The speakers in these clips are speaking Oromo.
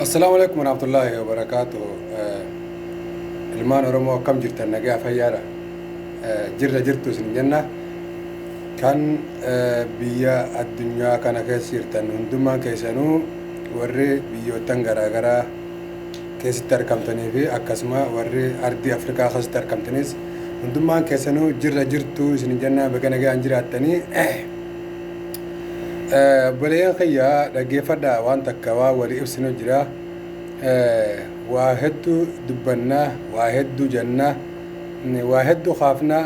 Assalaamu alaikum warahmatullaahi wabarakaatu. Ilmaan Oromoo akkam jirtan nagaa fayyaadha. Jirra jirtu isin jenna. Kan biyya addunyaa kana keessa jirtan hundummaan keessanuu warri biyyoottan garaagaraa keessatti argamtanii fi akkasuma warri ardii Afrikaa keessatti argamtanis hundummaan keessanuu jirra jirtu isin jenna baga nagaan jiraattanii. Obboleeyyan kiyya dhaggeeffadhaa waan takka waan walii ibsinu jira. Waa hedduu dubbanna, waa hedduu jenna, waa hedduu kaafna.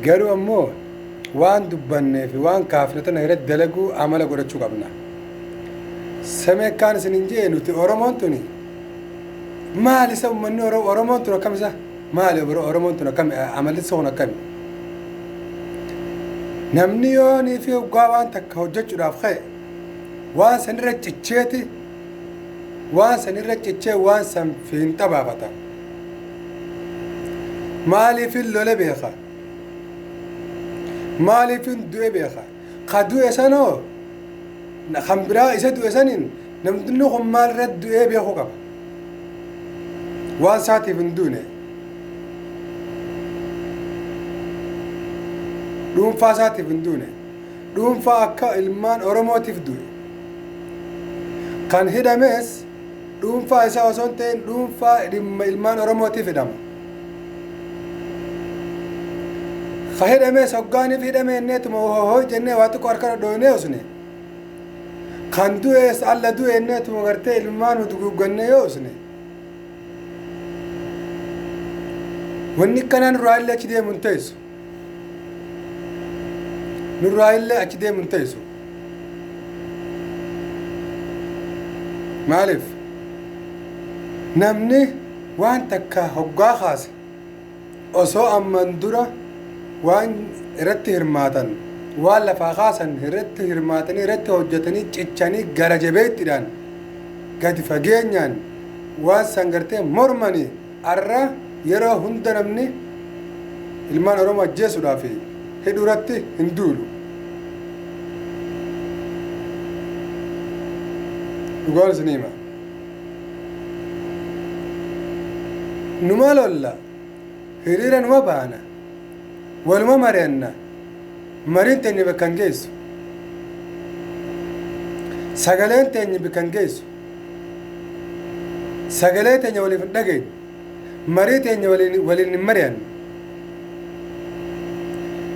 Garuu ammoo waan dubbannee fi waan kaafne tana irratti dalaguu amala godhachuu qabna. Sameekkaan isin hin jee nuti Oromoon tuni maali isa uummanni Oromoon tun akkam isa maali Oromoon tun akkami amalli isa kun akkami? Namni yoonii fi hoggaa waan takka hojjechuudhaaf ka'e waan san irra cicheeti waan san irra cichee waan san fiinxa baafata. Maaliifin lole beeka? Maaliifin du'e beeka? Ka du'e sanoo kan biraa isa du'e saniin namni kun maal irra du'ee beekuu qaba. Waan isaatiif hin duune. Dhuunfaa isaatiif hin duune. Dhuunfaa akka ilmaan Oromootiif du'e. Kan hidhames dhuunfaa isaa osoo hin ta'in dhuunfaa dhimma ilmaan Oromootiif hidhama. Ka hidhames hoggaaniif hidhame inneetuma hohoo jennee waa xiqqoo harka dhodhooynee usne. Kan du'es alla du'e inneetuma gartee ilmaan nu duguuggannee yoo usne. Wanni akkanaa nurraa illee achi deemu hin teessu. Nurraa illee achi deemu hin teessu. Maaliif? Namni waan takka hoggaa kaase osoo amman dura waan irratti hirmaatan waan lafaa kaasan irratti hirmaatanii irratti hojjetanii cichanii gara jabeettiidhaan gadi fageenyaan waan san gartee mormanii arra yeroo hunda namni ilmaan Oromoo ajjeesuudhaaf hidhuu irratti hin duulu. Dhugaan isinii hima. Numa lolla, hiriira numa baana, waluma mari'anna, mariin teenya bakka hin geessu. Sagaleen teenya bakka hin geessu. Sagalee teenya waliif hin dhageenyu. Marii teenya waliin waliin hin mari'annu.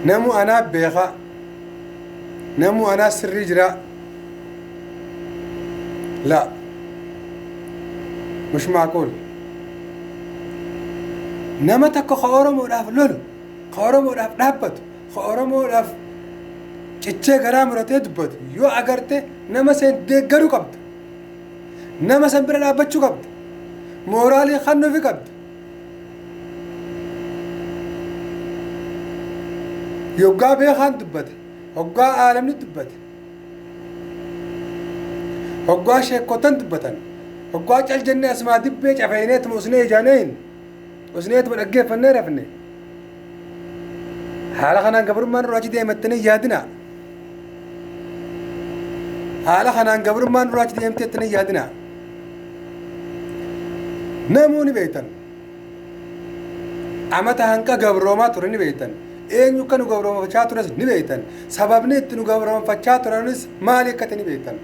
Namu anaa beekaa. Namu anaa sirrii jiraa. La. Mush maaquul. Nama tokko ka Oromoodhaaf lolu, ka Oromoodhaaf dhaabbatu, ka Oromoodhaaf cichee garaa muratee dubbatu yoo agarte nama san deeggaruu qabda. Nama san bira dhaabbachuu qabda. Mooraalii kennuufi qabda. Yoggaa beekaan dubbate, hoggaa aalamni dubbate, hoggaa sheekkotan dubbatan, hoggaa cal jennee asumaa dibbee cafayneetuma usnee ijaanee hin usneetuma dhaggeeffannee rafne. Haala kanaan gabrummaan nurraa achi deemattanii yaadinaa. Haala kanaan gabrummaan nurraa achi deemteettanii yaadinaa. Namuu ni beektan. Amata hanqa gabroomaa ture ni beektan. Eenyu akka nu gabroomfachaa tures ni beektan. Sababni itti nu gabroomfachaa turanis maali akka ta'e ni beektan.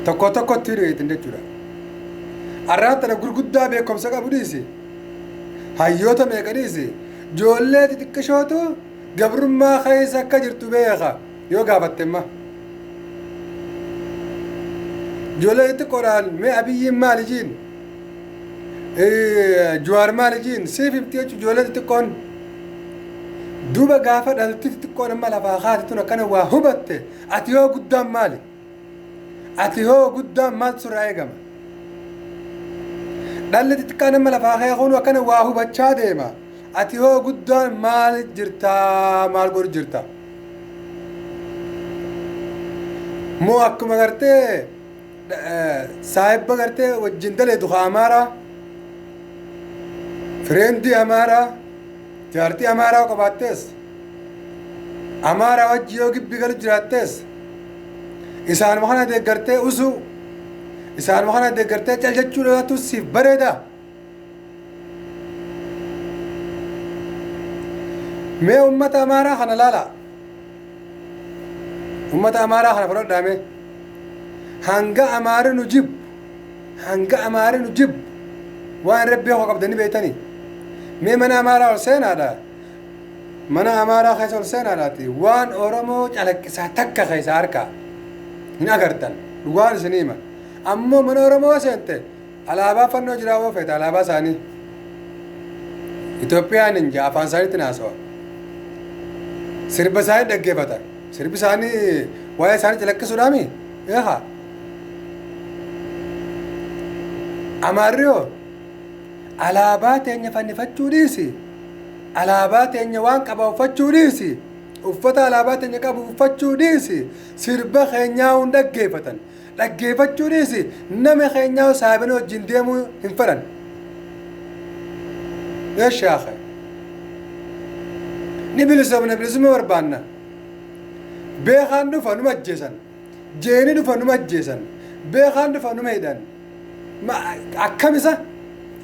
Tokko tokkotti ni beektan jechuudha. Arraan tana gurguddaa beekumsa qabu dhiisi. Hayyoota meeqa dhiisi. Ijoollee xixiqqishootu gabrummaa keessa akka jirtu beeka yoo gaafatte imma. Ijoollee xixiqqoodhaan mee Abiyyiin maali jiin? Jawaar maali jiin? Siif himti jechuun ijoollee xixiqqoon. Duuba gaafa dhalti xixiqqoon amma lafaa kaate tun akkana waa hubatte ati yoo guddaan maali? Ati hoo guddaan maaltu sirraa eegama? Dhalli xixiqqaan amma lafaa ka'e kun akkana waa hubachaa deema. Ati hoo guddaan maal jirtaa maal godhu jirta? Moo akkuma gartee saahibba gartee wajjin daleedu ka Amaaraa, fireendii Amaaraa, jaartii Amaaraa qabaattees, Amaaraa wajji yoo gibbii galu jiraattees, isaanuma kana deeggartee usuu. Isaanuma kana deeggartee cal jechuudhaatu siif bareeda. Mee ummata Amaaraa kana laala. Ummata Amaaraa kana fudhadhaa mee. Hanga Amaarri nu jibbu, hanga Amaarri nu jibbu waan irra beekuu qabdanii beektanii. Mee mana Amaaraa ol seenaadha. Mana Amaaraa keessa ol seenaadhaati waan Oromoo calaqqisaa takka keessa harkaa hin agartan. Dhugaan isinii hima. Ammoo mana Oromoo seente alaabaa fannoo jiraa yoo feete alaabaa isaanii. Itoophiyaan hin jaa afaan isaaniitti haasawa. Sirba isaanii dhaggeeffata. Sirbi isaanii waa'ee isaanii calaqqisuudhaami? Eehaa. Amaarri hoo alaabaa teenya fannifachuu dhiisi. Alaabaa teenya waan qaba uffachuu dhiisi. Uffata alaabaa teenya qabu uffachuu dhiisi. Sirba keenyaa hin dhaggeeffatan. Dhaggeeffachuu dhiisi. Nama keenyaa saabina wajjin deemuu hin fedhan. Eeshaafe. Ni bilisoomna, bilisummaa barbaanna. Beekaan dhufa numa ajjeesan. Jeeni dhufa numa ajjeesan. Beekaan dhufa numa hidhan. Akkam isa?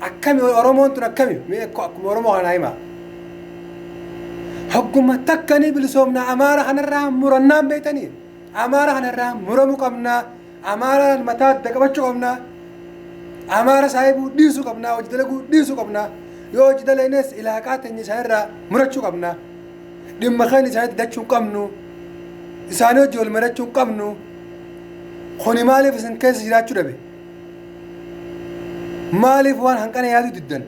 Akkami Oromoon tun akkami? Mee akkuma Oromoo kanaa himaa. Hogguma takka ni bilisoomna Amaara kanarraa murannaan beektanii. Amaara kanarraa muramuu qabna. Amaara mataa adda qabachuu qabna. Amaara saahibuu dhiisuu qabna. Hojii dalaguu dhiisuu qabna. Yoo hojii dalagnes ilaaqaa teenya isaanirraa murachuu qabna. Dhimma keenya isaanitti dachuu hin qabnu. Isaanii hojii wal marachuu hin qabnu. Kuni maaliif isin keessa jiraachuu dhabe? Maaliif waan hanqana yaaduu diddan?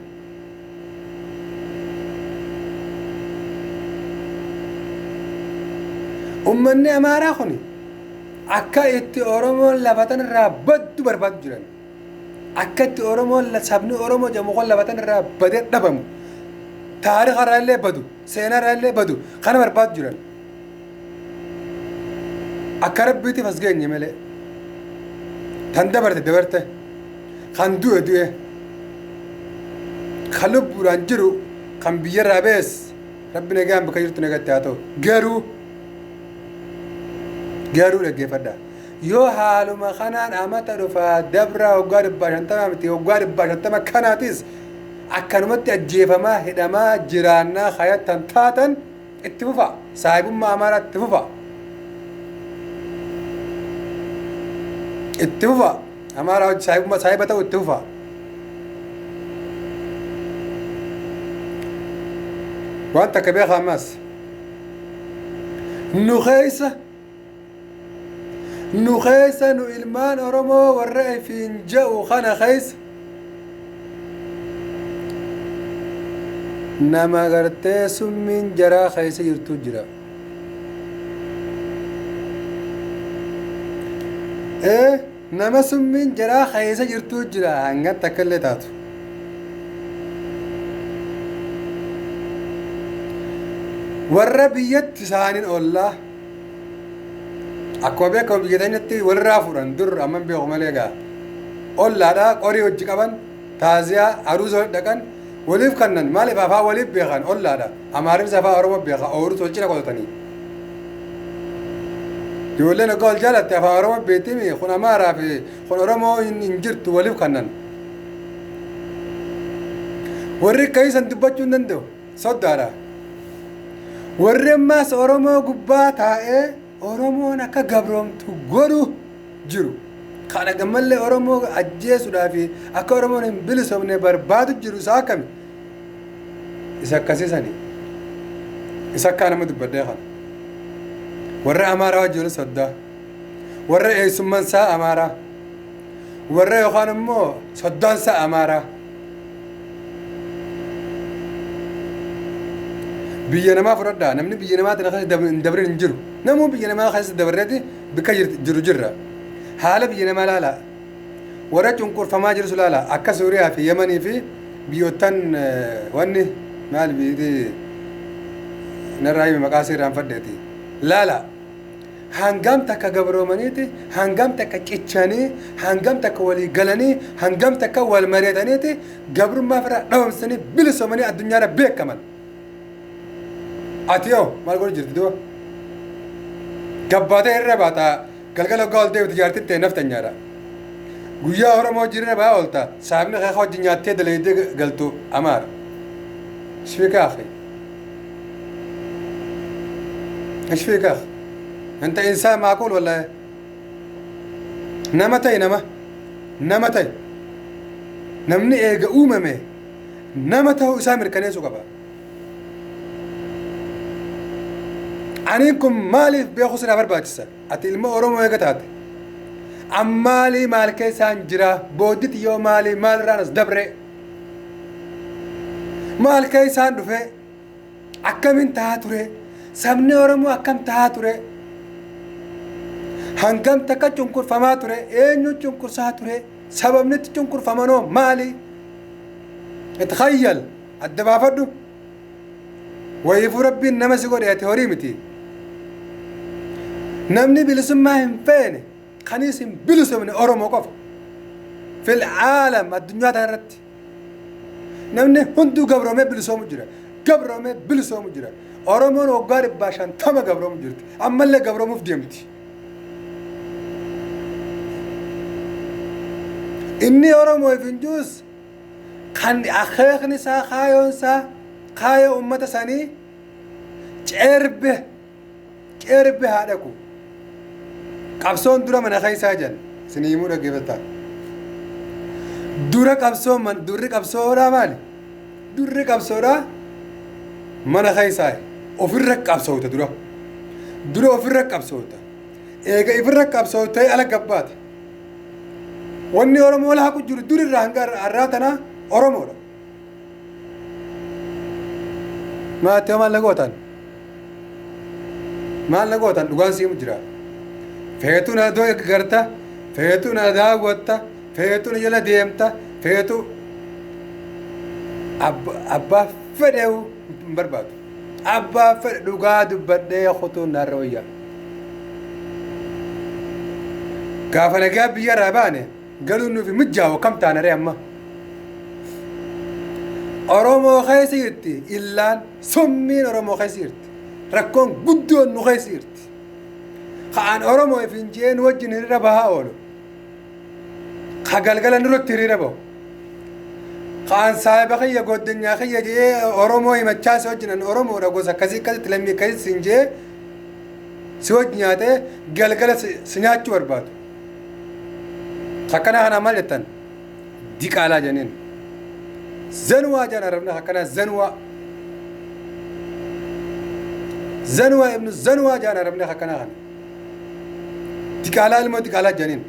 Ummanni Amaaraa kuni akka itti Oromoon lafa tanarraa baddu barbaadu jiran. Akka itti Oromoon sabni Oromoo jedhamu kun lafa tanarraa badee dhabamu. Taarika irraa illee badu, seenaa irraa illee badu kana barbaadu jiran. Akka Rabbiitiif as geenye malee. Tan dabarte dabarte. Kan du'e du'e. Kan lubbuudhaan jiru kan biyyarraa ba'es Rabbi nagaan bakka jirtu nagatti haa ta'u. Garuu garuu dhaggeeffadha. Yoo haaluma kanaan amata dhufaa dabraa waggaa 150 miti waggaa 150 kanaatis akkanumatti ajjeefamaa hidhamaa jiraannaa hayattan taatan itti fufa. Saahibummaa Amaaraa itti fufa. Itti fufa. Amaaraa hojii saahibummaa saahiba ta'u itti fufa. Waan takka beekaa ammas. Nu keessa nu keessa nu ilmaan Oromoo warra ifiin je'u kana keessa nama gartee summiin jaraa keessa jirtu jira. Ee nama summiin jaraa keessa jirtu jira hangan takka illee taatu. Warra biyyatti isaaniin ollaa akkuma beekamu biyya teenyatti walirraa fuudhan dur amma hin beeku malee egaa ollaadha qorii hojii qaban taaziyaa aruuza wal dhaqan waliif kannan maaliif afaan waliif beekan ollaadha Amaarinis afaan Oromoo beeka ooyiruu wal cina qotatanii. Ijoolleen akka wal jaalatte afaan Oromoo beektimi kun Amaaraa fi kun Oromoo hin jirtu waliif kannan. Warri akkasii dubbachuu hin danda'u soddaadha. Warri ammaas Oromoo gubbaa taa'ee Oromoon akka gabroomtu godhu jiru. Kana gammallee Oromoo ajjeesuudhaa fi akka Oromoon hin bilisoomne barbaadu jiru isaa akkami? Isa akkasii sani. Isa akkaa nama dubbadhee kana. Warra Amaaraa wajjin soddaa. Warra eessummaan isaa Amaaraa. Warra yookaan immoo soddaan isaa Amaaraa. Biyya namaa fudhadhaa. Namni biyya namaatiin keessa hin dabrin hin jiru. Namuu biyya namaa keessa dabarreeti bikka jiru jirra. Haala biyya namaa laalaa. Warra cunqurfamaa jirus laala. Akka Suuriyaa fi Yemanii fi biyyoottan wanni maal biyyiti narraa himi maqaa isii irraanfadheeti. Laala. Hangam takka gabroomaniiti, hangam takka cichanii, hangam takka walii galanii, hangam takka wal mari'ataniiti gabrummaa ofirraa dhabamsanii bilisoomanii addunyaarra beekaman. Ati hoo maal godhu jirti duba? Gabbaatee irra baata galgala hoggaa ol deebite jaartiin ta'e naftanyaadha. Guyyaa Oromoo hiriira bahaa oolta, saabni kee wajjin nyaattee dalaydee galtu Amaara. ايش فيك يا اخي؟ ايش فيك يا اخي؟ انت انسان معقول ولا ايه؟ Nama ta'i, nama nama ta'i. Namni eega uumame nama ta'uu isaa mirkaneessuu qaba. Aniin kun maaliif beeku sirraa barbaachisa? Ati ilma Oromoo eega taate, ammaalii maal keessaan jira? Boodditi yoo maalii maalirraan as dabre? Maal keessaan dhufe? Akkamiin tahaa ture? Sabni Oromoo akkam tahaa ture? Hangam takka cunqurfamaa ture? Eenyu cunqursaa ture? Sababni itti cunqurfamanoo maali? Itkhayyal, adda baafadhu. Wayiifuu Rabbiin nama si godhe, ati horii miti. Namni bilisummaa hin feene, kanis hin bilisumne, Oromoo qofa في العالم. Addunyaa tana irratti namni hunduu gabroomee bilisoomu jira, gabroomee bilisoomu jira. Oromoon waggaa 150 gabroomu jirti, ammallee gabroomuuf deemti. Inni Oromoo ifinjuus kan akeekni isaa, kaayoon isaa, kaayoo ummata sanii ceerbe ceerbe haa dhaqu. Qabsoon dura mana keessaa jedhan isinii himuu dhaggeeffataa. Dura qabsoo, durri qabsoodhaa maali? Durri qabsoodhaa mana keessaa ofirra qabsoota. Dura dura ofirra qabsoota. Eega ifirra qabsootee ala gabbaata. Wanni Oromoo laaqu jiru durirraa hanga har'aa tanaa Oromoodha. Maatti maal na gootan? Maal na gootan? Dhugaan siimu jira. Feetu na garta, feetu na daawwatta, feetu na jala deemta, feetu abbaa fedheewu hin barbaadu. Abbaa fedhe dhugaa dubbadhee kutuun narra wayyaa. Gaafa nagaa biyya irraa baane galuun nuuf mijjaawu kam taanaree amma? Oromoo keessa jirti illaan summiin, Oromoo keessa jirti. Rakkoon guddoon nu keessa jirti. Ka'aan Oromoo ifin jeen wajjin hiriira bahaa oolu. Ka galgala nurratti hiriira bahu. Ka'aan saahiba kiyya, goddanyaa kiyya jee Oromoo himachaa si wajjin, Oromoodha, gosa akkasii akkasitti, lammii akkasii sin jee si wajji nyaatee galgala si nyaachuu barbaadu. Akkana kana maal jettan? Diqaalaa jenneen. Zanwaa jedhan Arabni akkanaa, zanwaa. Zanwaa ibnu zanwaa jedhan Arabni akkanaa kana. Diqaalaa, ilmoo diqaalaa jedhaniin.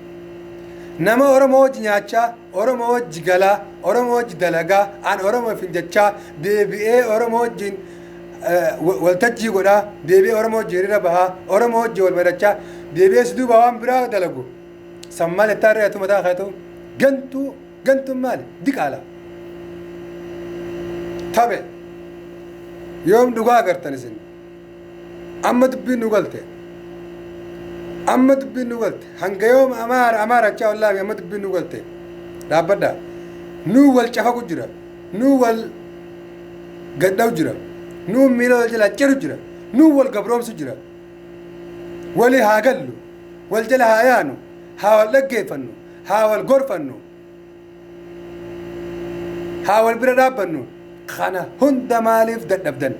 Nama Oromoo wajji nyaachaa, Oromoo wajji galaa, Oromoo wajji dalagaa, an Oromoo ifin jechaa, deebi'ee Oromoo wajjin waltajjii godhaa, deebi'ee Oromoo wajji hiriira bahaa, Oromoo wajji wal mari'achaa, deebi'ee si duuba waan biraa dalagu. San maal jettaa re'atu mataa keetu? Gantuu, gantuun maali? Diqaala. Tabe. Yoom dhugaa agartan isin? Amma dubbiin nu galte. Amma dubbiin nu galte. Hanga yoom Amaara Amaara achaa wallaahi? Amma dubbiin nu galte. Dhaabbadhaa. Nuu wal cafaqu jira. Nuu wal gadha'u jira. Nuu miila wal jalaa ciru jira. Nuu wal gabroomsu jira. Walii haa gallu. Wal jala haa yaanu. Haa wal dhaggeeffannu. Haa wal gorfannu. Haa wal bira dhaabbannu. Kana hunda maaliif dadhabdan?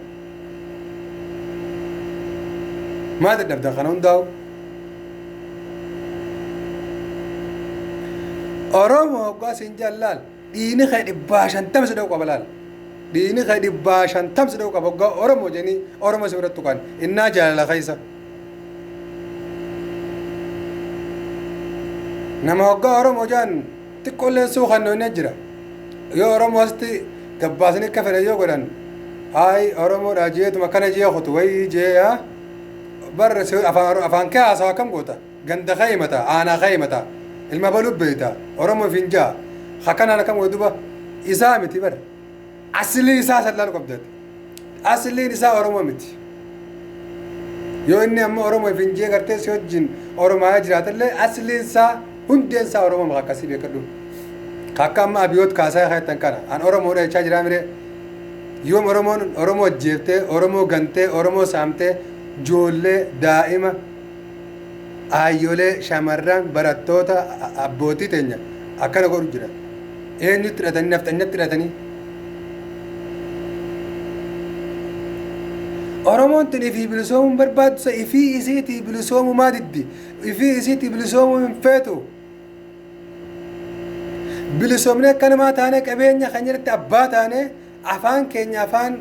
Maal dadhabdan kana hundaa'u? Oromoo hoggaa siin jallaal dhiini kee 150 si dha'u qaba laal. Dhiini kee 150 si dha'u qaba hoggaa Oromoo jedhanii Oromoo si biratti tuqan innaa jaalala keessa. Nama hoggaa Oromoo jedhan xiqqoolleen suuqannoo inni jira. Yoo Oromoo asitti gabbaasanii akka fedhan yoo godhan, hayi Oromoodha jeetuma akkana jee kutu wayii jee yaa barra afaan kee haasawa akkam goota? Ganda kee himata, aanaa kee himata, ilma baluu beeyta, Oromoo fi hin jaa akkanaan akkam godha? Duba isaa miti bara, aslii isaa sallaalu qabdate. Asliin isaa Oromoo miti. Yoo inni amma Oromoo fi hin jee gartee si wajjin Oromaa jiraatellee, asliin isaa, hundeen isaa Oromoo maka akkasii beekadhu. Akka amma abiyoot kaasaa keettan kana an Oromoodha jechaa jiraa miree? Yoom Oromoon Oromoo ajjeeftee, Oromoo gantee, Oromoo saamtee, ijoollee, daa'ima, aayyolee, shamarran, barattoota, abbootii teenya Akkana godhu jira. Eenyutti hidhatanii nafxanyatti hidhatanii. Oromoon tun ifii bilisoomuu hin barbaaddu sa ifii isiitii bilisoomuu maa diddi? Ifii isiitii bilisoomuu hin feetu. Bilisoomnee akka namaa taanee qabeenya keenya irratti abbaa taanee afaan keenya afaan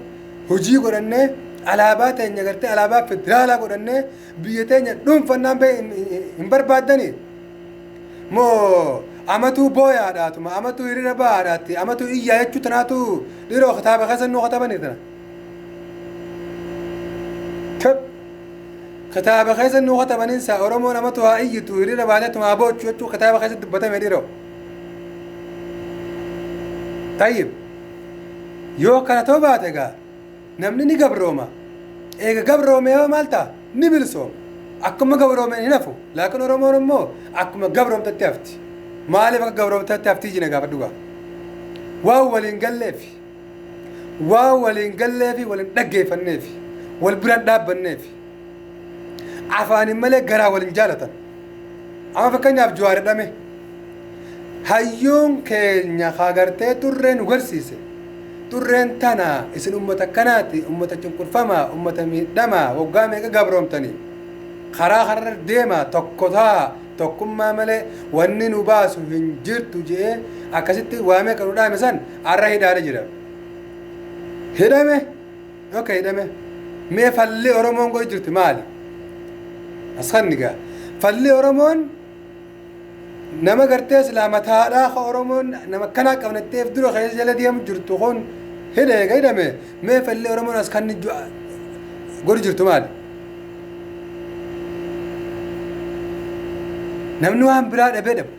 hojii godhannee alaabaa teenya gartee alaabaa federaalaa godhannee biyya teenya dhuunfannaan bee hin barbaaddanii. Moo amatuu booyaadhaatuma amatuu hiriira bahaadhaatti amatuu iyyaa jechuu tanaatu dhiiroo kitaaba keessa nuu katabanii tana. Tep. Kitaaba keessa nuu katabaniin saa Oromoon amatu haa iyyitu hiriira baateetuma haa boochu jechuu kitaaba keessa dubbatame dhiiroo. Tayyib. Yoo kana ta'uu baate egaa namni ni gabrooma. Eega gabroome yoo maal ta'a? Ni bilisooma. Akkuma gabroomeen hin hafu. Laakiin Oromoon immoo akkuma gabroomtetti hafti. Maaliif akka gabroomtetti haftii jina gaafadhu gaa. Waan waliin galleefi. Waan waliin galleefi waliin dhaggeeffanneefi. Wal biraan dhaabbanneefi. Afaanin malee garaa waliin jaalatan. Amma fakkeenyaaf Jawaar hidhame. Hayyuun keenya haa gartee xurree nu garsiise. Xurreen tana isin ummata akkanaati, ummata cunqurfamaa, ummata miidhamaa, waggaa meeqa gabroomtanii. Karaa kanarra deemaa tokko ta'a tokkummaa malee wanni nu baasu hin jirtu je'ee akkasitti waa meeqa nu dhaame san arra hidhaadha jira. Hidhame okay hidhame mee falli Oromoon godhu jirti maali? As kanni gaa falli Oromoon nama gartee silaa mataadhaa ka Oromoon nama akkanaa qabnatteef dura keessa jala deemu jirtu kun hidha eega hidhame mee falli Oromoon as kanni godhu jirtu maali? Namni waan biraa dhabee dhabu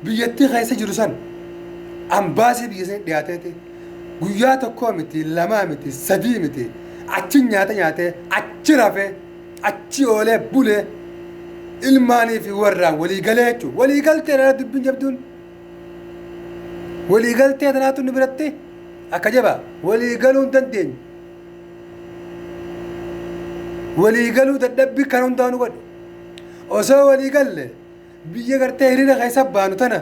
biyyattii keessa jiru san ambaasii biyya sanii dhiyaateeti guyyaa tokkoo miti lamaa miti sadii miti achi nyaata nyaatee achi rafee achi oolee bulee ilmaanii fi warraan walii galee jechuudha. Walii galtee dha dubbiin jabduun. Walii galtee tanaatu nu biratti akka jabaa walii galuu hin dandeenyu. Walii galuu dadhabbii kan hundaa nu godhe. Osoo walii galle biyya gartee hiriira keessa baanu tana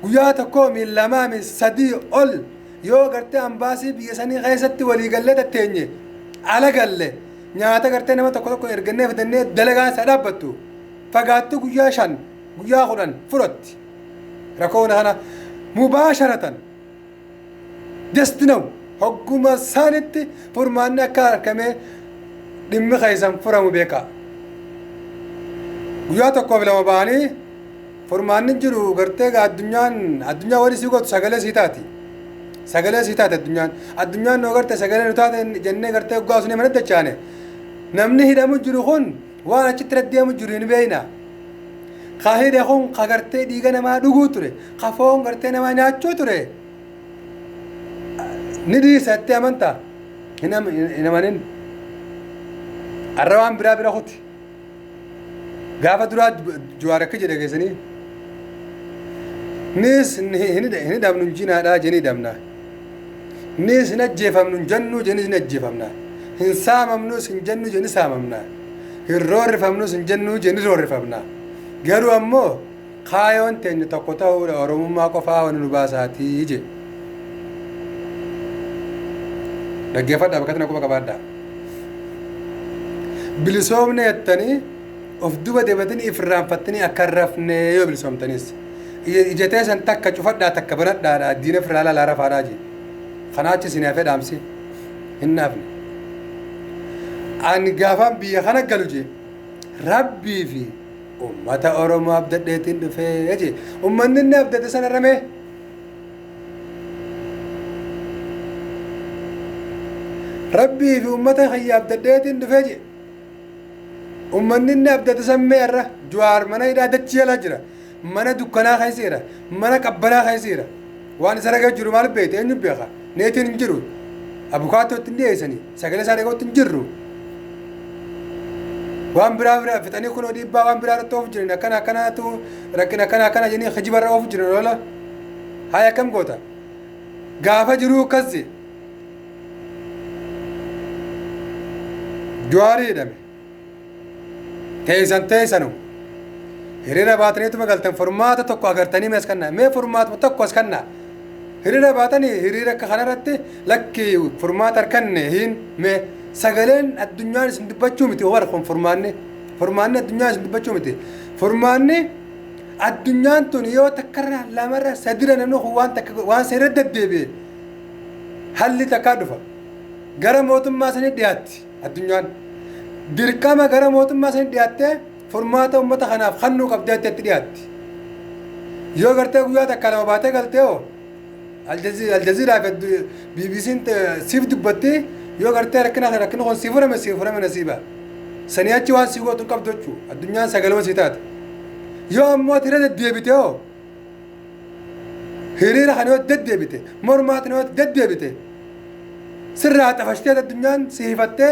guyyaa tokkoo mi lamaa mi sadii ol yoo gartee ambaasii biyya sanii keessatti walii gallee tatteenye ala galle nyaata gartee nama tokko tokko ergannee fidannee dalagaan isaa dhaabbattu fagaattu guyyaa 5 guyyaa 10 fudhatti rakkoo kana mubaasharatan just now hogguma isaanitti furmaanni akka argamee dhimmi keessan furamu beekaa. Guyyaa tokkoof lama ba'anii furmaanni jiru gartee egaa addunyaan addunyaa wali sii gootu sagalee sii taati. Sagalee sii taate addunyaan. Addunyaan noo garte sagalee nu taate jennee gartee hoggaa osoo mana dachaane. Namni hidhamu jiru kun waan achitti deemu jiru hin beekna. Ka hidhe kun ka gartee dhiiga namaa dhuguu ture. Ka foon gartee namaa nyaachuu ture. Ni dhiisa jettee amantaa? Hin amanin. Arra waan biraa bira kuti. Gaafa duraa Jawaar akka jedhe keessanii. Nis hin hidhamnu hin jinaadhaa jennee hidhamna. Nis hin ajjeefamnu hin jennuu jennee hin ajjeefamna. Hin saamamnus hin jennu jennee saamamna. Hin roorrifamnus hin jennuu jennee roorrifamna. Garuu ammoo kaayoon teenya tokko ta'uudha Oromummaa qofaa wanni nu baasaatii je. Dhaggeeffadhaa bakka tana quba qabaadhaa. Bilisoomne jettanii of duba deebatanii if irraanfattanii akka hin rafne yoo bilisoomtanis. Ija teessan takka cufadhaa takka banadhaadha diina ofirraa laalaa rafaadhaa je. Kanaa achi isin hafee dhaamsi hin naafne. Ani gaafaan biyya kana galu je Rabbii fi ummata Oromoo abdadheetiin dhufee je. Ummanni inni abdate sana ramee. Rabbii fi ummata kiyya abdadheetiin dhufee je. Ummanni inni abdate san mee irra Jawaar mana hidhaa dachii jala jira. Mana dukkanaa keessa jira. Mana qabbanaa keessa jira. Waan isa ragaa jiru maal beekte eenyu beeka? Neetiin hin jiru. Abukaattoo ittiin dhiyeessanii sagalee isaa dhaga'utti hin jirru. Waan biraa biraa fixanii kunoo dhiibbaa waan biraa irratti oofu jiran akkana akkanaatu rakkina akkana akkana jedhanii kijiba irra oofu jiran olola. Haaya akkam goota? Gaafa jiruu akkas je. Jawaarii hidhame. Teessan teessanu. Hiriira baataniituma galtan, furmaata tokko agartanii mee as kannaa, mee furmaatuma tokko as kannaa. Hiriira baatanii hiriira akka kanarratti lakki furmaata harkanne hin mee sagaleen addunyaan isin dubbachuu miti war kun furmaanni addunyaan isin dubbachuu miti. Furmaanni addunyaan tun yoo takkarra lamarra sadira namni kun waan takka waan seera deddeebi'e halli takkaa dhufa. Gara mootummaa sanii dhiyaatti addunyaan. Dirqama gara mootummaa sanii dhiyaattee furmaata uummata kanaaf kennuu qabdee itti dhiyaatti. Yoo gartee guyyaa takka lama baatee galtee hoo Aljaziiraa fi BBC'n siif dubbatti, yoo gartee rakkina kana rakkina kun siif furame, siif furame nasiiba. Sanii achi waan sii gootu hin qabdu jechuudha. Addunyaan sagaluma sii taate. Yoo ammoo ati irra deddeebite hoo, hiriira kana yoo deddeebite, mormaati yoo deddeebite, sirraa xafashtee addunyaan si hifattee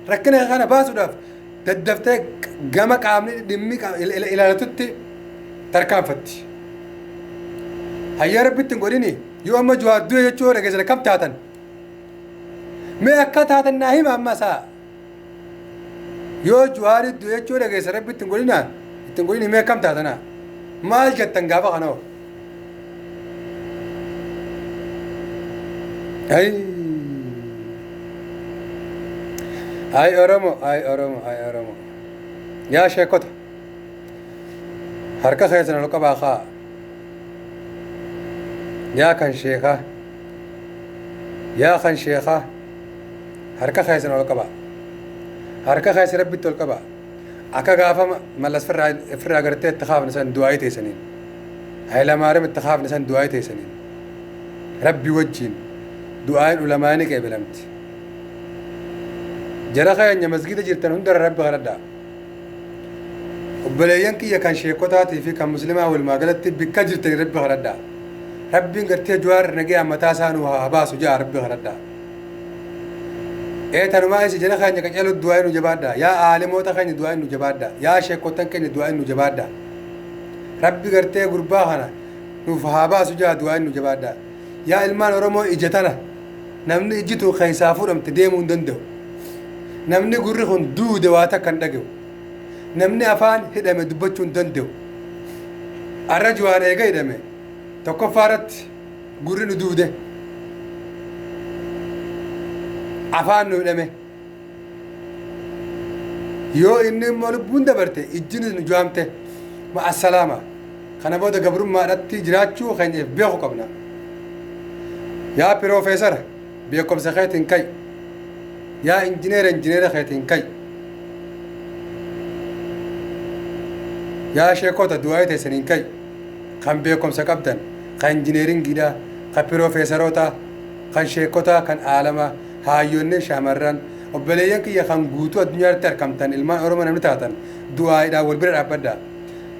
rakkina kana baasuudhaaf daddaftee gama qaamni dhimmi ilaalatutti tarkaanfatti. Hayyaa Rabbitti hin godhini, yoo amma Jawaar du'e jechuu yoo dhageessan akkam taatan? Mee akka taatan naa hima amma isaa. Yoo Jawaarii du'e jechuu dhageessan, Rabbitti hin godhinaa, itti hin godhini, mee akkam taatanaa? Maal jettan gaafa kana hoo? Ay. Ay Oromo, ay Oromo, ay Oromo. Yaa sheekota. Harka keessan ol qabaa kaa. Yaa kan sheekaa. Yaa kan sheekaa. Harka keessan ol qabaa. Harka keessa Rabbitti ol qabaa. Akka gaafa Mallas firraa gartee itti kaafne san du'aa teessaniin. Hayilamaariyaam itti kaafne san du'aa teessaniin. Rabbi wajjin du'aan ulamaa ni qeebalamti. Jara keenya masgida jirtan hundarra Rabbi kadhadhaa. Obboleeyyan kiyya kan sheekotaatii fi kan muslimaa walumaa galatti bikka jirtanii Rabbi kadhadhaa. Rabbiin gartee Jawaar nagaya mataa isaa nu haa baasu jaa Rabbi kadhadhaa. Ee tanumaa isi jara keenya qaceelu du'aa nu jabaadhaa. Yaa aalimoota keenya du'aa nu jabaadhaa. Yaa sheekotan keenya du'aa nu jabaadhaa. Rabbi gartee gurbaa kana nuuf haa baasu jaa du'aa nu jabaadhaa. Yaa ilmaan Oromoo, ija tana namni ijjitu keessaa fuudhamte deemuu hin danda'u. Namni gurri kun duude waa takka hin dhaga'u. Namni afaan hidhame dubbachuu hin danda'u. Arra Jawaar eega hidhame tokkoffaa irratti gurri nu duude. Afaan nu hidhame. Yoo inni immoo lubbuun dabarte ijjinis nu jaamte. Ma'assalaama. Kana booda gabrummaadhatti jiraachuu keenyaaf beeku qabna. Yaa piroofeesara, beekumsa keetiin ka'i. Yaa injineera, injineera keetiin ka'i. Yaa sheekota, du'aa teessaniin ka'i. Kan beekumsa qabdan, kan injineeringiidha, kan piroofeesaroota, kan sheekotaa, kan aalamaa, haayyoonni, shamarran, obboleeyyan kiyya kan guutuu addunyaatti argamtan, ilmaan Oromoo namni taatan, du'aaidhaan wal bira dhaabbadha.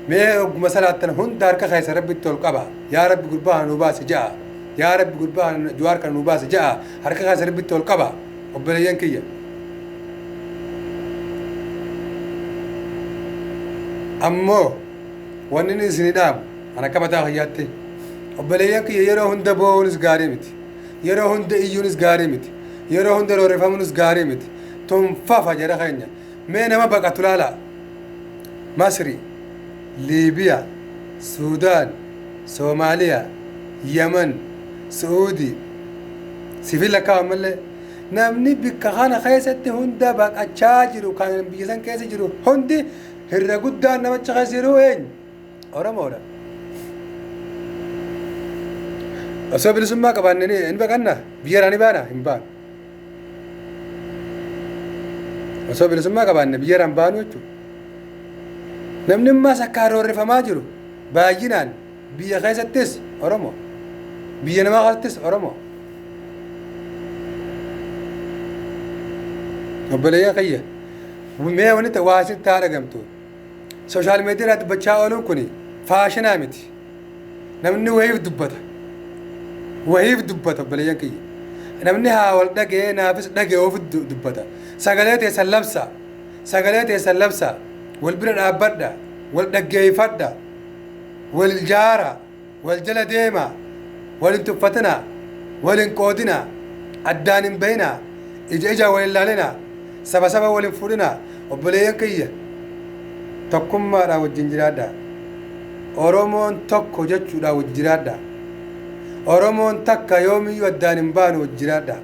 Mee ogguma salaattan hunda harka keessa Rabbitti ol qaba. Yaa Rabbi, gurbaa kana nuu baasi ja'a. Yaa Rabbi, gurbaa kana, Jawaar kana nuu baasi ja'a. Harka keessa Rabbitti ol qaba. Obboleeyyan kiyya. Ammoo wanni inni isinii dhaamu kan akka mataa kiyyaatti, obboleeyyan kiyya, yeroo hunda boo'uunis gaarii miti. Yeroo hunda iyyuunis gaarii miti. Yeroo hunda roorrifamuunis gaarii miti. Tunfafa jara keenya. Mee nama baqatu laalaa. Masri, Liibiyaa, Suudaan, Soomaaliyaa, Yaman, Su'uudii. Sifi lakkaa'an malee namni bikka kana keessatti hunda baqachaa jiru, kan biyya san keessa jiru hundi, hirra guddaan namicha keessa jiru eenyu? Oromoodha. Osoo bilisummaa qabaanne ni baqanna? Biyya ni baana? Hin baanu. Osoo bilisummaa qabaanne biyya irraa hin baanu jechuudha. Namni ammaas akka roorrifamaa jiru baay'inaan biyya keessattis Oromoo. Biyya namaa keessattis Oromoo. Obboleeyyan kiyya, mee wanni waa isitti haa dhagamtu. Social media irraa dubbachaa ooluun kun faashinaa miti. Namni wayiif dubbata. Wayiif dubbata, obboleeyyan kiyya. Namni haa wal dhagee naafis dhagee ofi dubbata. Sagalee teessan labsa. Sagalee teessan labsa. Wal bira dhaabbadha. Wal dhaggeeffadha. Wal jaara. Wal jala deema. Wal hin tuffatina. Wal hin qoodina. Addaan hin bahina. Ija ijaan wal hin laalina. Saba saba wal hin fuudhina. Obboleeyyan kiyya, tokkummaadhaan wajjin jiraadha. Oromoon tokko jechuudha, wajji jiraadha. Oromoon takka, yoomiyyuu addaan hin baanu, wajji jiraadha.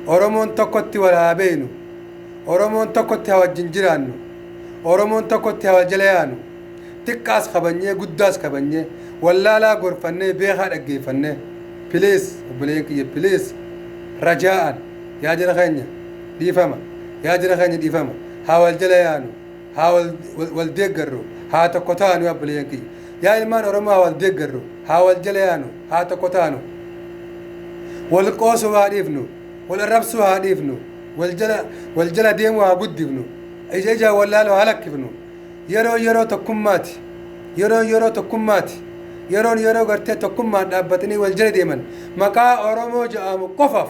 Oromoon tokkotti wal haa beenu. Oromoon tokkotti haa wajjin jiraannu. Oromoon tokkotti haa wal jala yaanu. Xiqqaas kabanyee, guddaas kabanyee, wallaalaa gorfannee, beekaa dhaggeeffannee. Please, obboleeyyan kiyya, please, rajaa'an, yaa jara keenya dhiifama, yaa jara keenya dhiifama, haa wal jala yaanu, haa wal deeggarru, haa tokko taanu. Yaa obboleeyyan kiyya, yaa ilmaan Oromoo, haa wal deeggarru, haa wal jala yaanu, haa tokko taanu. Wal qoosuu haa dhiifnu, wal arrabsuu haa dhiifnu, wal jala deemuu haa guddifnu, ija ijaan wallaaluu haa lakkifnu. Yeroo yeroo tokkummaati, yeroo yeroo tokkummaati, yeroon yeroo gartee tokkummaan dhaabbatanii wal jala deeman. Maqaa Oromoo jedhamu qofaaf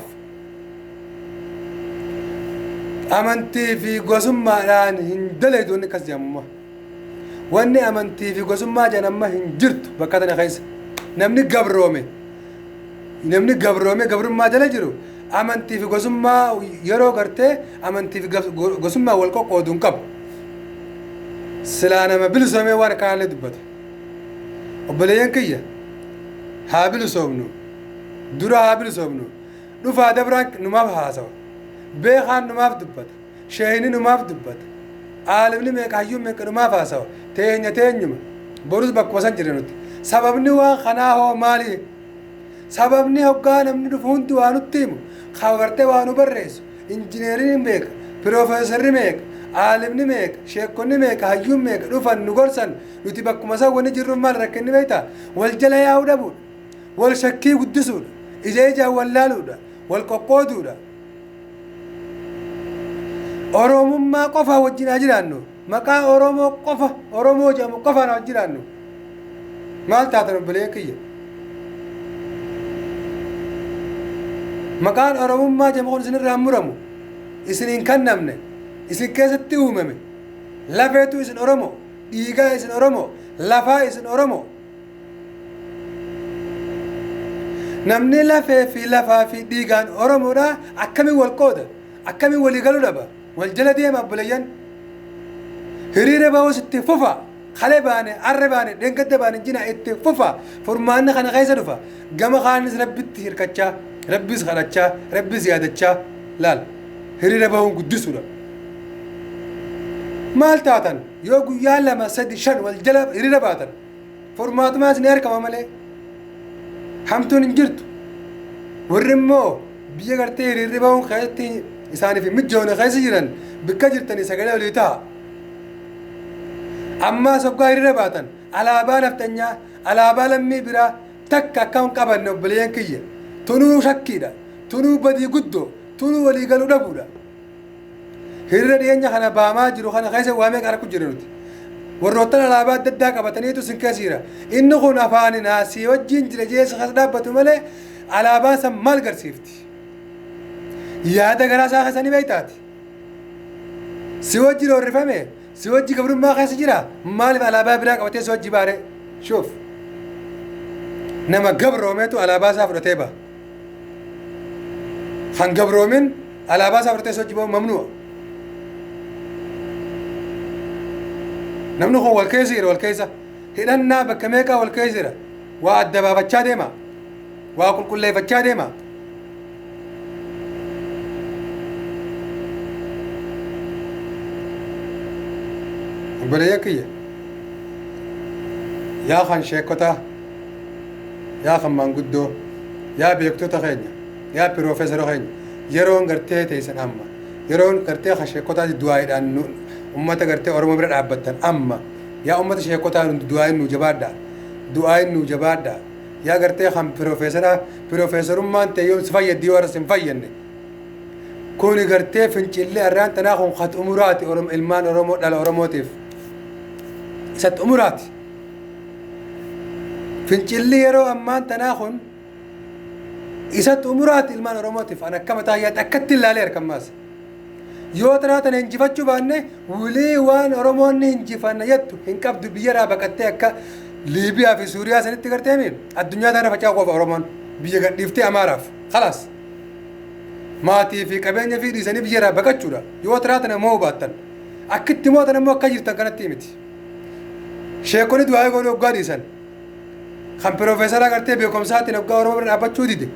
amantii fi gosummaadhaan hin daleedu. Wanni akkas jedhamummaa, wanni amantii fi gosummaa jedhan amma hin jirtu bakka tana keessa. Namni gabroome, namni gabroome, gabrummaa jala jiru, amantii fi gosummaa yeroo gartee amantii fi gosummaa wal qoqqoodu hin qabu. Silaa nama bilisoomee waan akkanaallee dubbata. Obboleeyyan kiyya, haa bilisoomnu, dura haa bilisoomnu. Dhufaa dabraan numaaf haasawa, beekaan numaaf dubbata, sheeyni numaaf dubbata, aalimni meeqa, hayyuun meeqa numaaf haasawa. Teenya teenyuma, borus bakkuma san jirra nuti. Sababni waan kanaa hoo maali? Sababni hoggaa namni dhufu hundi waa nutti himu, gartee waa nu barreessu, injineeriin meeqa, piroofeesarri meeqa, aalimni meeqa, sheekonni meeqa, hayyuun meeqa dhufan nu gorsan, nuti bakkuma san wanni jirruuf maal rakkinni beektaa? Wal jala yaa'uu dhabuudha, wal shakkii guddisuudha, ija ijaan wallaaluudha, wal qoqqooduudha. Oromummaa qofa wajjin haa jiraannu. Maqaa Oromoo qofa, Oromoo jedhamu qofaan haa jiraannu. Maal taatan, obboleeyyan kiyya? Maqaan Oromummaa jedhamu kun isinirraa hin muramu, isin hin kennamne, isin keessatti uumame. Lafeetu isin Oromo, dhiigaa isin Oromo, lafaa isin Oromo. Namni lafee fi lafaa fi dhiigaan Oromoodha akkamiin wal qooda? Akkamiin walii galuu dhaba? Wal jala deema, obboleeyyan. Hiriira ba'uus itti fufa. Kale baane, arre baane, dheengadda baane, jina itti fufa. Furmaanni kana keessa dhufa. Gama kaanis Rabbitti hirkachaa, Rabbis kadhachaa, Rabbis yaadachaa. Laal, hiriira bahuun guddisuudha. Maal taatan? Yoo guyyaa 2, 3, 5 wal jala hiriira baatan, furmaatumaas ni argama malee hamtuun hin jirtu. Warri immoo biyya gartee hiriirri bahuun keessatti isaaniif hin mijoone keessa jiran, bikka jirtanii sagalee olii ta'a. Ammaa soggaa hiriira baatan alaabaa nafxanyaa, alaabaa lammii biraa takka akka hin qabanne, obboleeyyan kiyya. Tunuu shakkiidha, tunuu badii guddoo, tunuu walii galuu dhabuudha. Hiriira dhiyeenya kana baamaa jiru kana keessa waa meeqa arku jira nuti? Warroottan alaabaa adda addaa qabataniitu sin keessa jira. Inni kun afaanin asii wajjin jira jee si keessa dhaabbatu malee, alaabaan san maal garsiifti? Yaada garaa isaa keessa ni beektaati. Si wajji roorrifame, si wajji gabrummaa keessa jira, maaliif alaabaa biraa qabatee si wajji baare? Shuuf, nama gabroomeetu alaabaa isaa fudhatee ba'a. Kan gabroomin alaabaa isaa fudhatee si wajji ba'u mamnu'a. Namni kun wal keessa jira, wal keessa hidhannaa bakka meeqaa wal keessa jira. Waa adda baafachaa deema, waa qulqulleeffachaa deema. Obboleeyyan kiyya, yaa kan sheekotaa, yaa kan maanguddoo, yaa beektota keenya, yaa piroofeesara keenya, yeroon gartee teessan amma. Yeroon gartee kan sheekotaati du'aayiidhaan ummata gartee Oromoo bira dhaabbattan amma. Yaa ummata sheekotaa, du'aayin nuu jabaadha, du'aayin nuu jabaadha. Yaa gartee kan piroofeesaraa, piroofeesarummaan ta'e yoo si fayyaddi, yoo arras hin fayyadne, kuni gartee fincillee arraan tanaa kun ka xumuraati ilmaan Oromoo, dhala Oromootiif isa xumuraati. Fincilli yeroo ammaan tanaa kun isa xumuraati ilmaan Oromootiif. An akka mataa yaatti akkatti ilaalee harkammaas. Yoo tanaa tana injifachuu baanne, wulii waan Oromoonni injifanna jettu hin qabdu. Biyyarraa baqattee akka Liibiyaa fi Suuriyaa sanitti garteemi addunyaa tana faca'u qofa. Oromoon biyya gadhiiftee Amaaraaf khalaas maatii fi qabeenya fi dhiisanii biyyarraa baqachuudha. Yoo tanaa tana moo baattan akkitti mootan immoo akka jirtan kanatti miti. Sheekonni du'aa godhu hoggaa dhiisan. Kan piroofeesara gartee beekumsaatiin hoggaa Oromoo bira dhaabbachuu dide.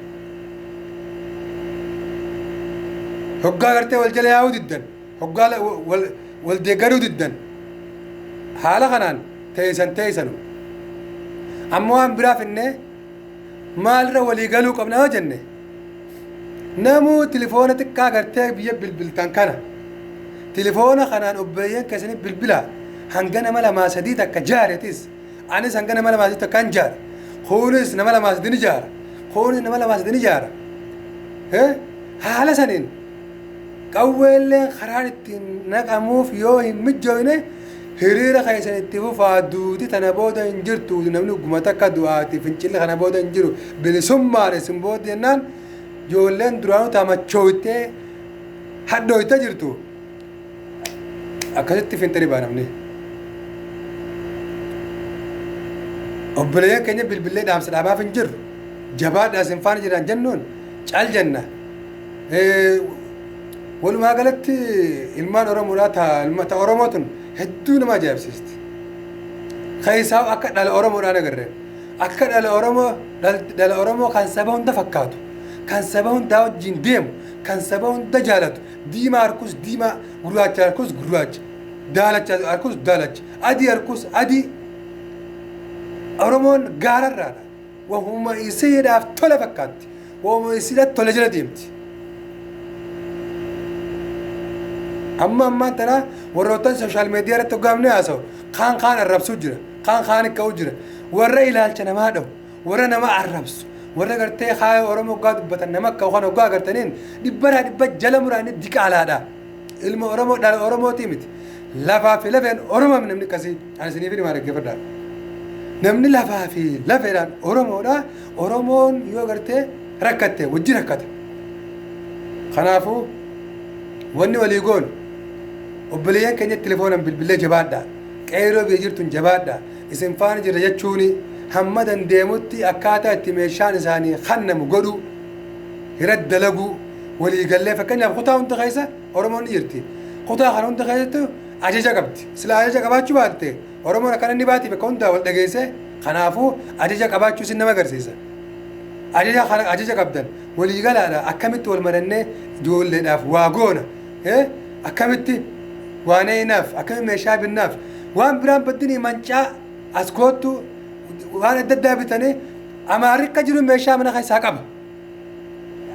Hoggaa gartee wal jala yaa'uu diddan. Hoggaa wal deeggaruu diddan. Haala kanaan teessan teessanu. Amma waan biraa finnee maalirra walii galuu qabna yoo jenne, namuu tilifoona xiqqaa gartee biyya bilbiltan kana, tilifoona kanaan obboleeyyan keessanii bilbilaa. Hanga nama lamaa sadii takka jaaretis, anis hanga nama lamaa sadii takka hin jaara, kunis nama lamaa sadii ni jaara, kunis nama lamaa sadii ni jaara. Haala saniin qawweelleen karaan ittiin naqamuuf yoo hin mijjooyne, hiriira keessan itti fufaa. Duuti tana booda hin jirtu. Namni guma takka du'aati, fincilli kana booda hin jiru, bilisummaan isin booda jennaan, ijoolleen duraanuu tamachooytee hadhooytee jirtu akkasitti finxiri baa. Namni obboleeyyan keenya bilbillee dhaamsa dhaabaaf hin jirru, jabaadhaa, isin faana jiran jennuun cal jenna. Walumaa galatti ilmaan Oromoodhaa ta Oromoo tun hedduu nama ajaa'ibsiisti. Keessaa akka dhala Oromoodhaan agarre, akka dhala Oromoo, dhala Oromoo kan saba hunda fakkaatu, kan saba hundaa wajjin deemu, kan saba hunda jaalatu, diimaa harkus diimaa, gurraacha harkus gurraacha, daalacha harkus daalacha, adii harkus adii. Oromoon gaararraadha. Wahuma isiidhaaf tola fakkaatti, wahuma isiidhaaf tola jala deemti. Amma ammaan tana warroottan social media irratti hoggaamne haasa'u, kaan kaan arrabsuu jira, kaan kaan ka'uu jira. Warra ilaalcha namaa dhahu, warra nama arrabsu, warra gartee kaaya Oromoo hoggaa dubbatan nama akka kan hoggaa agartaniin dhibbarraa dhibba jala muraanii diqaalaadha. Ilma Oromoo, dhala Oromootii miti. Lafaa fi lafeen Oromoo namni akkasii ani isiniif himaa, dhaggeeffadhaa. Namni lafaa fi lafeedhaan Oromoodha. Oromoon yoo gartee rakkatte wajji rakkata. Kanaafuu wanni walii goonu, obboleeyyan keenya telefoonan bilbilee jabaadhaa, qeeroo biyya jirtun jabaadhaa, isin faana jira jechuuni, hamma dandeemutti akkaataa itti meeshaan isaanii kannamu godhu irratti dalaguu waliigallee. Fakkeenyaaf, kutaa hunda keessa Oromoon ni jirti. Kutaa kana hunda keessatti ajaja qabdi. Sila ajaja qabaachuu baatte Oromoon akkana inni baati bakka hundaa wal dhageesse. Kanaafuu ajaja qabaachuu isin nama agarsiisa. Ajaja kana, ajaja qabdan waliigalaadha. Akkamitti wal marannee ijoolleedhaaf waa goona, akkamitti waa neeynaaf, akkamitti meeshaa binnaaf, waan biraan baddinii mancaa as koottu waan adda addaa bitanii. Amaarri akka jiru meeshaa mana keessaa qaba.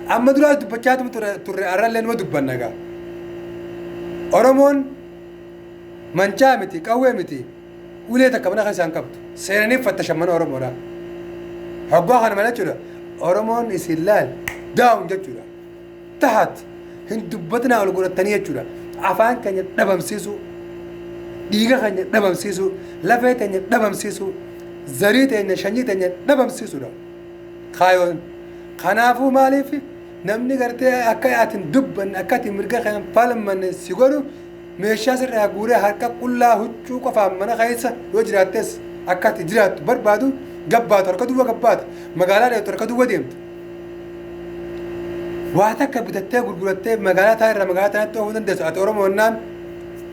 Amma duraas dubbachaa turre, arrallee numa dubbanna gaa. Oromoon mancaa miti, qawwee miti, ulee takka mana keessaa hin qabdu. Seenanii fattashan mana Oromoodha. Hoggaa kana mala jechuudha. Oromoon isin laal down jechuudha. Tahat hin dubbatinaa ol godhatanii jechuudha. Afaan keenya dhabamsiisuu, dhiiga keenya dhabamsiisuu, lafee keenya dhabamsiisuu, zarii teenya, shanyii teenya dhabamsiisuudha. Kaayoon. Kanaafuu maaliif namni gartee akka ati hin dubbanne, akka ati mirga kan falmanne si godhu, meeshaa sirraa guuree harka qullaa huccuu qofaan mana keessa yoo jiraattes akka ati jiraattu barbaadu, gabbaatu harka duwwa gabbaatu, magaalaa deemtu harka duwwa deemtu. Waa takka bitattee gurgurattee magaalaa taa irraa magaalaa tanatti oofuu dandeessu ati Oromoonnaan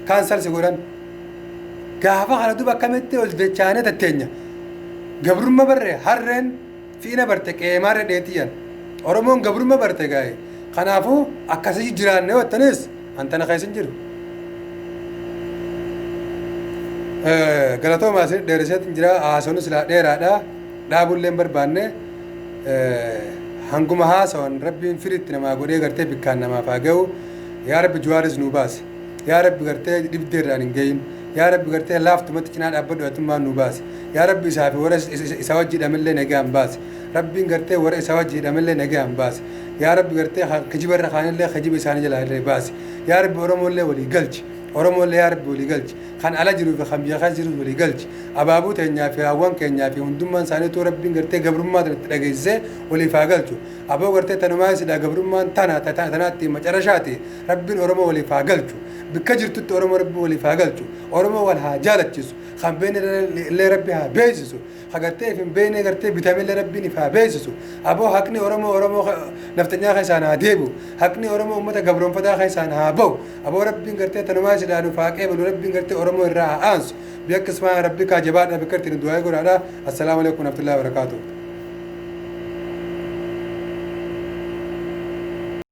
cancel si godhan. Gaafa kana duba akkamitti ol dachaanee tatteenya? Gabrumma barre, harreen fiina barte qeemaarra dheetiyyan. Oromoon gabrumma barte gaa'e. Kanaafuu akkasii jiraanne yoo jettanis antana keessa hin jiru. Galatooma, isin dheeresseetiin jira. Haasawni silaa dheeraadha. Dhaabullee hin barbaanne. Hanguma haasawan Rabbiin firitti namaa godhee gartee bikkaan namaaf haa ga'u. Yaa Rabbi, Juwaaris nuu baase. Yaa Rabbi, gartee dhibdee irraan hin gahin. Yaa Rabbi, gartee laaftumatti cinaa dhaabbadhu, atummaan nuu baase. Yaa Rabbi, isaa fi warra isa wajji hidhamellee nagaan baase. Rabbiin gartee warra isa wajji hidhamellee nagaan baase. Yaa Rabbi, gartee kijiba irra kaanillee kijiba isaanii jalaa illee baase. Yaa Rabbi, Oromoollee walii galchi. Oromoollee yaa Rabbi walii galchi. Kan ala jiruu fi kan biyya keessa jirus walii galchi. Abaabuu teenyaa fi haawwan keenyaa fi hundummaan isaaniituu Rabbiin gartee gabrummaa tana itti dhageessisee waliif haa galchu. Aboo gartee tanumaa isidha, gabrummaan tana tanaatti macarashaati. Rabbiin Oromoo waliif haa galchu. Bikka jirtutti Oromoo Rabbi waliif haa galchu. Oromoo wal haa jaalachiisu. Kan beekne illee Rabbi haa beeksisu. Ka gartee if hin beekne gartee bitame illee Rabbiin if haa beeksisu. Aboo, haqni Oromoo Oromoo nafxanyaa keessaan haa deebi'u. Haqni Oromoo uummata gabroonfataa keessaan haa ba'u. Aboo, Rabbiin gartee tanumaa silaa nuuf haa qeebalu. Rabbiin gartee Oromoo irraa haa aansu. Biyya akkasumaa Rabbi kaa jabaadha, bikka ittiin du'aa godhaadha. Assalaamu alaikum warahmatullahi wabarakaatuh.